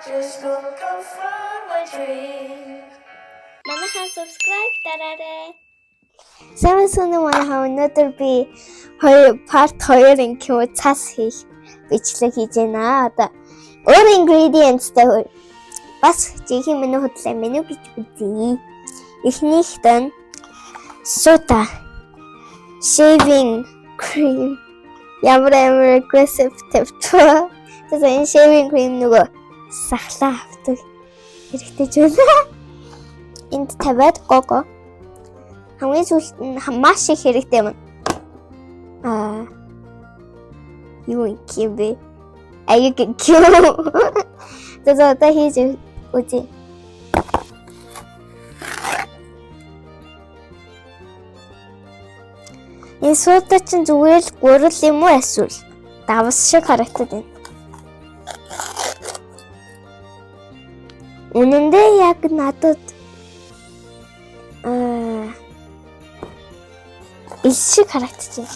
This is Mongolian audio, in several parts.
Just woke up from my dream. Манайхаа subscribe дараарай. Сайн байна уу, манайхаа? Өнөөдөр би хоёр part 2 ингэх юм уу, цас хийх бичлэг хийж байна. Одоо өөр ingredients-тэй бас жинхэнэ меню хөдлөө меню гэж үзье. Эхнийхт нь soda, shaving cream. Ямар амар aggressive тавьчихва. Тэгээ энэ shaving cream нөгөө сахлаа авдаг хэрэгтэй ч байна. Энд тавиад гого. Хамгийн сүүлд нь маш их хэрэгтэй юм. Аа. Юу юм бэ? Аяг гэх. За, одоо хийж үзье. Энэ soda чинь зүгээр л гурил юм уу, эсвэл давс шиг харагдаад байна. Үнэндээ яг надад элс шиг харагдаж байна.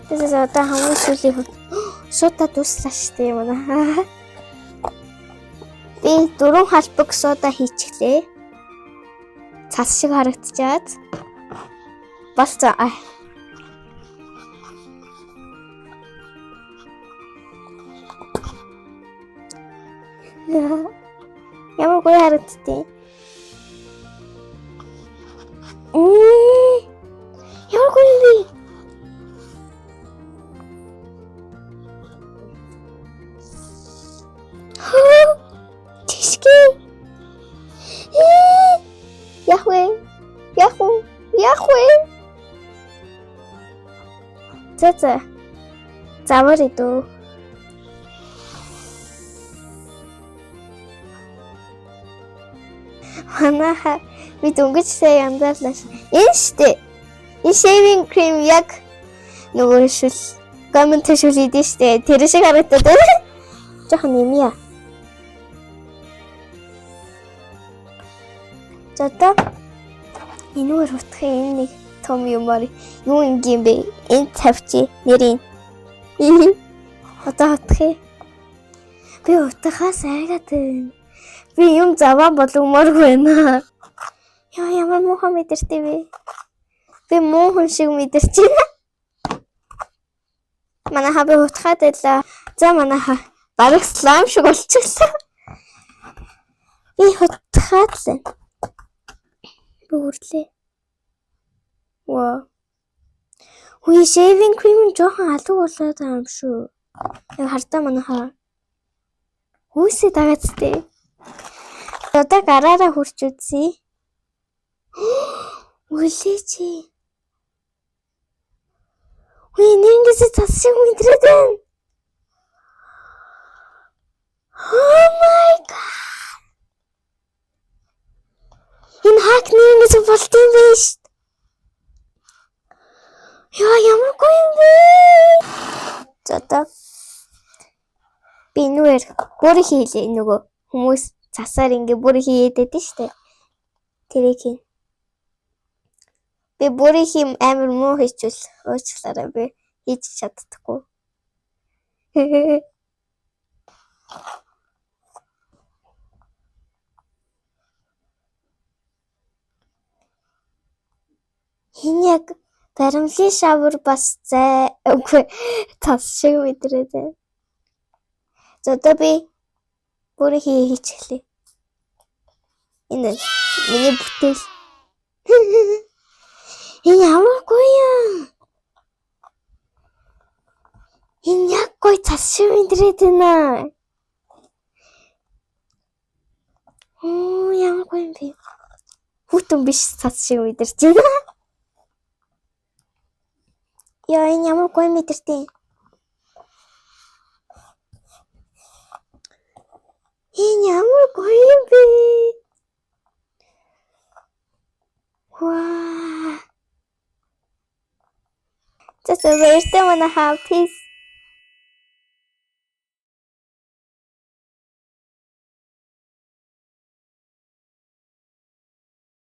Тэгээс одоо хамгийн сүүлийн soda дуслаа шүү дээ, манай. Би дөрвөн халбаг soda хийчихлээ. Цас шиг харагдчихад. Болцоо. Ай. Ямар гоё харагдтыг. Ямар гоё юм бэ? Чишги. Яг вэ? Яг уу? Яг вэ? За. Завар идүү. Манайха би дөнгөж сая янзаарлаа. Энэ штэ. Энэ shaving cream яг нөгөө шүл гомент шүл идэв штэ. Тэр шиг харагдаад байна. Жохон нэмье. За, одоо энүүгээр хутгах энэ нэг том юмар юу юм бэ? Энэ тавьчих нэрийг. Одоо хутгах. Би утгахаас айгаад байна. Би юм заваа болгомооргүй байна. Яа, ямар муухай мэдэртэй бэ? Би муу хүн шиг мэдэрч байна. Манайха, би хутгаад байлаа. За, манайха, бараг slime шиг болчихлоо. Би хутгаад л байна. Би хүрлээ. Ваа. Үгүй, shaving cream нь жоохон алга болоод байгаа юм шүү. Яг хардаа, манайха. Хүүсээ дагаад тээ. Одоо гараараа хурч үзье. Үлээч. Үгүй, нэнгээс цас шиг мэдрээд байна. Oh my God. Энэ хак нэнгээс болт юм биш. Яа, ямар гоё юм бэ? За, одоо би нүэр бүр хийлээ, нөгөө хүмүүс цасаар ингээ бүр хийгээд байдсан штэ. Тэрийг хийн. Би бүрийн хийм амар муу хийчихвэл уучлаарай, би хийж чаддаггүй. Энэ яг баримлын shower бас зай үгүй цас шиг мэдрээд байна. За, одоо би бүр хийчихлээ. Энэ миний бүтээл. Энэ ямар гоё юм. Энэ яг гоё цас шиг мэдрээд байна. Оо, ямар гоё юм бэ? Хүтэн биш, цас шиг мэдэрч байна. Яа, энэ ямар гоё мэдэртэй. Энэ ямар гоё юм бэ? Ваа. За, баяртай, манайхаа. Peace.